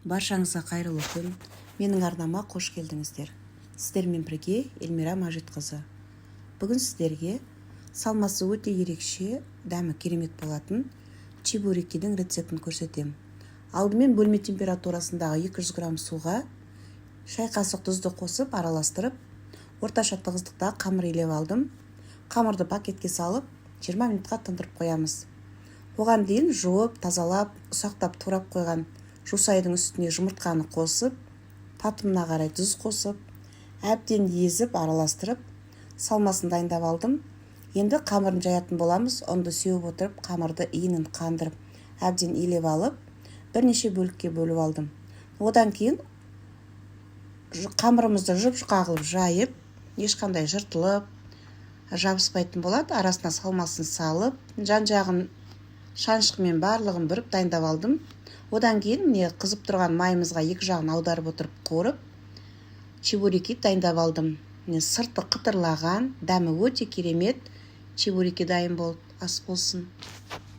Баршаңызға қайырлы күн! Менің арнама қош келдіңіздер! Сіздермен бірге Эльмира Мажитқызы. Бүгін сіздерге салмасы өте ерекше, дәмі керемет болатын чебурекидің рецептін көрсетемін. Алдымен бөлме температурасындағы 200 грамм суға шай қасық тұзды қосып, араластырып, орташа тығыздықта қамыр илеп алдым. Қамырды пакетке салып, 20 минутқа тындырып қоямыз. Оған дейін жуып, тазалап, ұсақтап турап қойған жусайдың үстіне жұмыртқаны қосып, татымына қарай тұз қосып, әбден езіп, араластырып, салмасын дайындап алдым. Енді қамырын жаятын боламыз. Ұнды сеуіп отырып, қамырды иінін қандырып, әбден илеп алып, бірнеше бөлікке бөліп алдым. Одан кейін қамырымызды жұп-жұқа қылып жайып, ешқандай жыртылып жабыспайтын болады. Арасына салмасын салып, жан-жағын шанышқымен барлығын бүріп дайындап алдым. Одан кейін, міне, қызып тұрған майымызға екі жағын аударып отырып қуырып, чебуреки дайындап алдым. Міне, сырты қытырлаған, дәмі өте керемет чебуреки дайын болды. Ас болсын!